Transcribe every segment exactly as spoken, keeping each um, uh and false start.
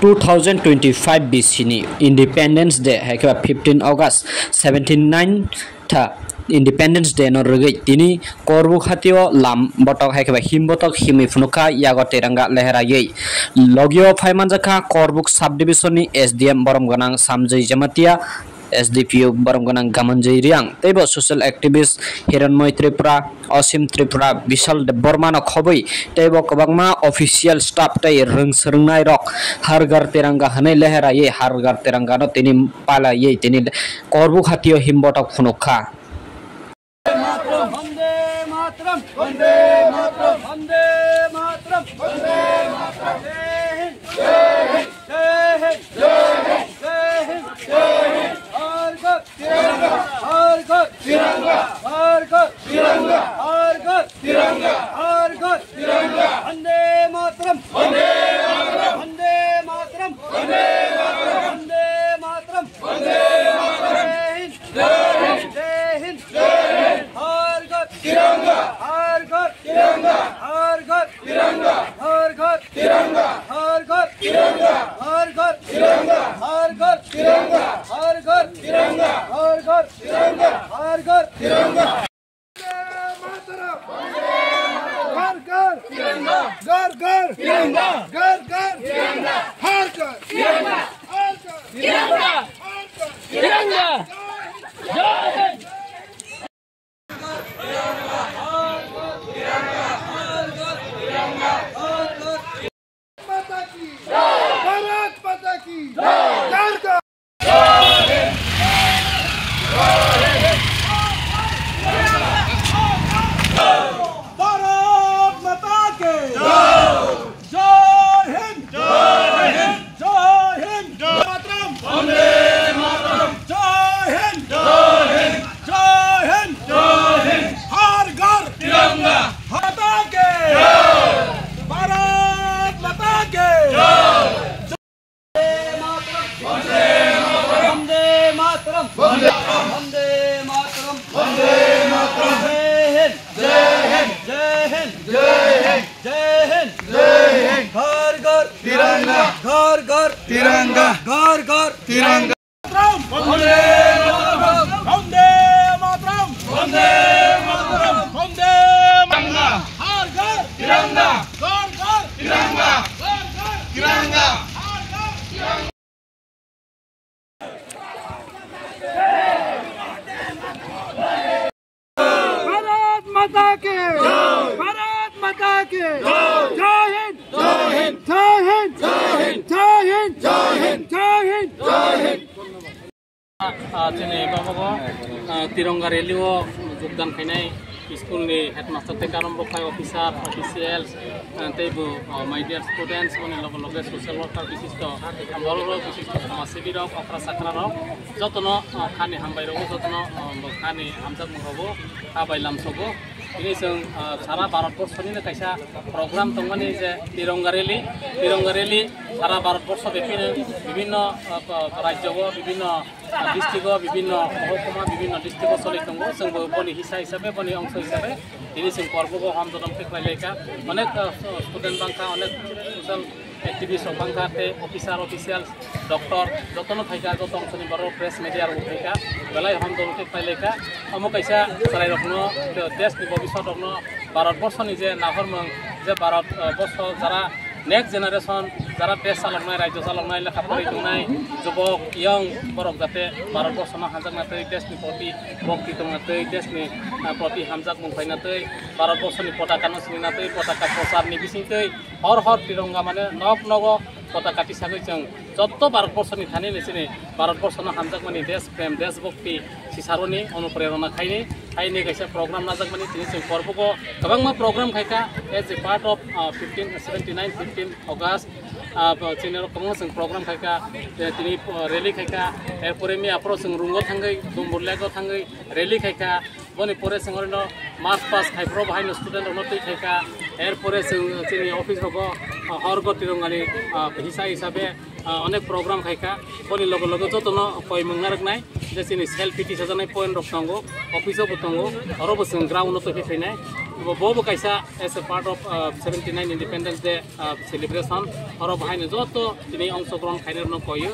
Two thousand twenty-five B C ni Independence Day, hai khe ba fifteen August, seventy nine tha Independence Day no rwgwi tini Korbuk hatio lam botok hai khe ba him botok himwi phunukha yago teranga leheraiwi. Logio phai manjakha Korbuk sub division ni S D M borom gwnang Samjoi Jamatia, S D P O borom gwnang Gamanjoi Riang, tei bo social activist Hiranmoy Tripura, Osim Tripura, Bishal Debbarma no khobwi, tei bo kwbangma official staff tei rwng swrwngnai rok Har Ghar Tiranga hwnwi leheraiwi Har Ghar Tiranga no tini palaiwi tini Korbuk hatio him botok phunukha. Vande Mataram! Vande Mataram! Vande Mataram! Jai Hind! Jai Hind! Jai Hind! Har Ghar Tiranga! Har Ghar Tiranga! Har Ghar Tiranga! Har Ghar Tiranga! Har Ghar Tiranga! Vande Mataram! Vande Mataram! Vande Mataram! Vande Mataram! Vande Mataram! Vande Mataram! Jai Hind! Jai Hind! Jai Hind! Har Ghar Tiranga! Har Ghar Tiranga! Har Ghar Tiranga! Har Ghar Tiranga! Har Ghar Tiranga! Har Ghar Tiranga! Har Ghar Tiranga! Har Ghar Tiranga! Har Ghar Tiranga! Har Ghar Tiranga! Vande Mataram! Ghar ghar Tiranga! Ghar ghar Tiranga! Ghar ghar Tiranga! Har ghar Tiranga! Har ghar Tiranga! Har ghar Tiranga! Jai Hind! माता की जय! भारत माता की जय! जय जय! भारत माता के जय! जय हिंद! जय हिंद! जय हिंद! जय मातरम! वंदे मातरम! जय हिंद! जय हिंद! जय हिंद! जय हिंद! हर घर तिरंगा! माता के जय! भारत माता के जय! वंदे मातरम! वंदे मातरम! वंदे मातरम! वंदे मातरम! जय हिंद! जय हिंद! जय हिंद! जय हिंद! जय हिंद! जय हिंद! घर घर तिरंगा! घर घर तिरंगा! घर घर तिरंगा! मातरम! वंदे मातरम! वंदे मातरम! वंदे मातरम! वंदे मातरम! हर घर तिरंगा! घर घर तिरंगा! घर घर तिरंगा! हर घर तिरंगा! भारत माता के! भारत माता के! जय हिंद! जय हिंद! जय हिंद! जय हिंद! जय हिंद! जय Hind! Ah, chini babogo, ah, Tiranga rally o jogdan khainai school ni headmaster tei karon bokhai officer, officials, ah, tei bo, ah, my dear students, boni loge loge social worker, bishisto borok rok, bishisto samajsebi rok, okra chakra rok, jotono, ah, khani hambai rogo, jotono, ah, bo khani hamjakmung rogo, ah, bai lamsogo. Tini chwng, ah, sara Bharat borsoni no kaisa program tongmani je Tiranga rally, Tiranga rally sara Bharat borso bebhino, bibhinno, ah, rajyo o, bibhinno district o, bibhinno mohokuma, bibhinno district o choli tongo. Chwngbo boni hisa hisabe, boni ongso hisabe tini chwng korbogo hamjakmung tei khlai laikha. Onek, ah, student bangkha, onek social activist rok bangkha, tei officer, officials, doctor, jotono phaikha, joto ongsoni borok press media rok phaikha, belai hamjakmung tei khlai laikha. Omo kaisa chwrai rokno, desni bobiswt rokno, Bharat borsoni je nahormung, je Bharat, ah, borso jara next generation, jara desh chaloknai, rajyo chaloknai, lekha porwi tongnai jubok, young borok jate Bharat borsono hamjakna twi, deshni proti bhakti tongna twi, deshni, ah, proti hamjakmung khlaina twi, Bharat borsoni potaka no sinina twi, potaka prochar ni bising twi hor hor Tiranga mane nok nogo potaka tisagwi chwng jotto Bharat borsoni thani ni chini Bharat borsono hamjakmani desh prem, desh bhakti sisaroni onuprerona khaini, haini kaisa program najakmani tini chwng korbogo kwbangma program khaikha as a part of, ah, fifteen, seventy nine, fifteen August, ah, bo chini rok kwbangma chwng program khaikha, eh, tini, ah, rally khaikha, erpore miya phoro chwng Rungo thangwi, Dumbur Lake o thangwi rally khaikha, boni pore chwng orino march past khai phuru bo haino student rokno twi khaikha, erpore chwng chini office rogo, ah, hor go Tirangani, ah, hisa hisabe, ah, onek program khaikha, boni loge loge jotono koimung narwknai, je chini self pity sajaknai point rok tongo, office o bo tongo, oro bo chwng ground o twi khainai. Bo, bo bo kaisa as a part of, uh, seventy nine Independence Day, uh, celebration. Oro bahaino joto tini ongsogron khainai rokno koyo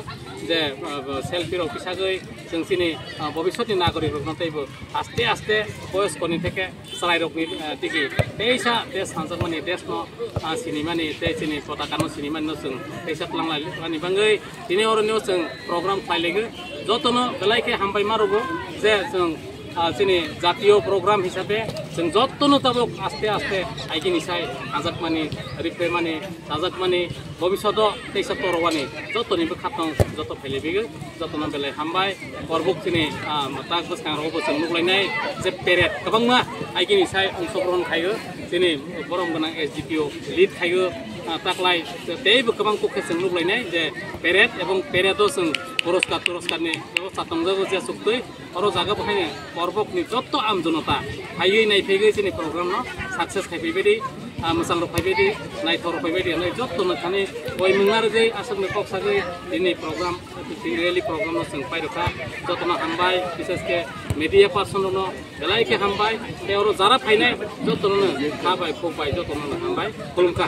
je, uh, selfie rok bisagwi chwng chini, uh, bobiswtni nagorik rokno teibo aste aste boyos koni theke chwrai rokni, uh, tigi teisa desh sanjakmani, deshno, uh, sinimani tei chini potakano sinimani no chwng teisa tlanglai mani bangwi tini oro no chwng program khlai lego. Jotono belai khe hambai ma rwgo je chwng, ah, chini jatiyo program hisabe chwng jotono tabuk aste aste aigini sai hajakmani, riphaimani, chajakmani, bobiswto teisa torwani jotoni bwkha tong joto phailaibigo, jotono belai hambai. Korbuk chini, ah, tak bwskang rogo bo chwng nuklainai je peret kwbangma aigini sai ongsogron khaio, chini borom gwnang S D P O lead khaio, ah, taklai teibo kwbang kuk khe chwng nuklainai je peret ebong peredo chwng puraskar turaskarni bebosta tongjago je suktwi. Oro jaga bo haino korbokni joto amjonota phaiwi naiphaiwi chini program no success khai phaibaidi, ah, mwchang rok phaibaidi, naithok rok phaibaidi hinwi jotono thani koimung narwgwi aswkni kok sagwi tini program, tini rally program no chwng pairokha. Jotono hambai, bishesh khe media person rokno belai khe hambai, tei oro jara phainai jotono kha bai khuk bai jotono hambai, khulumkha.